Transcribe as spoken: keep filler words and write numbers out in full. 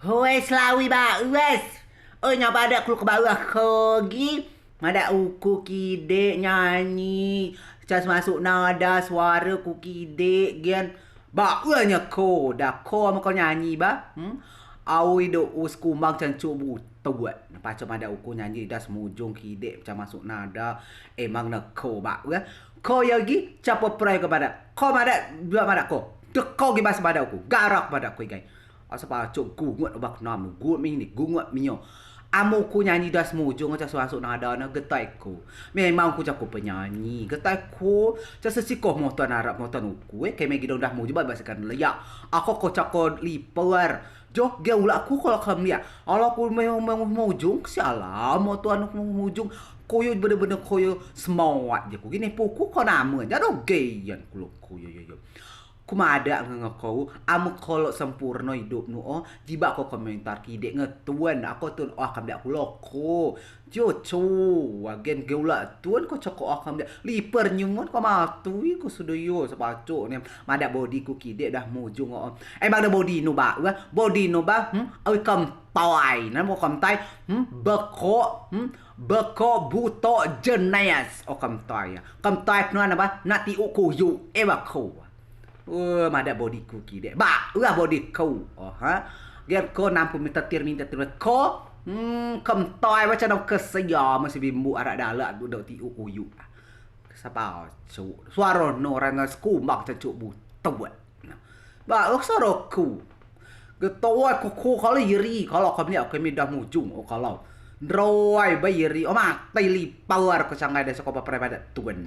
Hoi, selawi baes. Oi, nyo padeak kulo ke bawah ko gi. Madeak uku kidek nyanyi. Cas masuk nada suaro ku kidek gen. Baes nyo ko, dah ko mako nyanyi ba. Hmm? Awei do us kumang cancuk butuak. Pacok madeak uku nyanyi das mujung kidek cas masuk nada. Emang ne ko baes. Ko yo gi capo prai ke madeak. Ko madeak, dua madeak ko. Deko gi bas madeak uku. Garak madeak ko igai. Asa pacok gungut obak nam, gungut mini, gungut minyo. Amen ku nyanyi das mujung, cas masuk nada ne getai ku. Memang ku cako penyanyi, getai ku. Cas sesiko moton arap moton uku, eh, keme gidong das mujung, ba basikan leyak. Ako ko cako liper. Jo, ge ulak ku kalau kemliak. Alah ku memang mujung, sialah moton uku mujung. Koyo bener-bener koyo semawat je ku. Gini puku ko nama, jado geyan kulo koyo yo yo. Ku madeak ngen ko, amen ko lok sempurno idup nu o, jibeak ko komentar kidek ngen tun, ako tun o kemliak kulo ko. Jo co, agen ge ulak tun ko ceko o kemliak. Liper nyungun ko matui ko sudo yo, sepacok ne. Madeak bodi ku kidek das mujung o. Emang dah bodi nu ba, wah, bodi nu ba, hmm, awei kemtai. Namo kemtai, hmm, beko, hmm, beko buto jenes. O kemtai ya. Kemtai penuan ba, nak tiuk kuyuk, eh, beko. Wah, madeak bodi ku kidek. Ba, wah bodi ku. Oh, ha. Gen ko nampu minta tir, minta tir ko. Hmm, kemtai macam nam kesia masih bimbu arak dalak duduk tiuk kuyuk. Sapa cu. Suaro no orang sekumbang cancuk butuak. Ba, oh, suaro ku. Getoi ku ku kalau iri, kalau kemliak keme das mujung, oh, kalau. Droi ba iri, oh, matai liper ko sanggai das ko paperai madeak tun.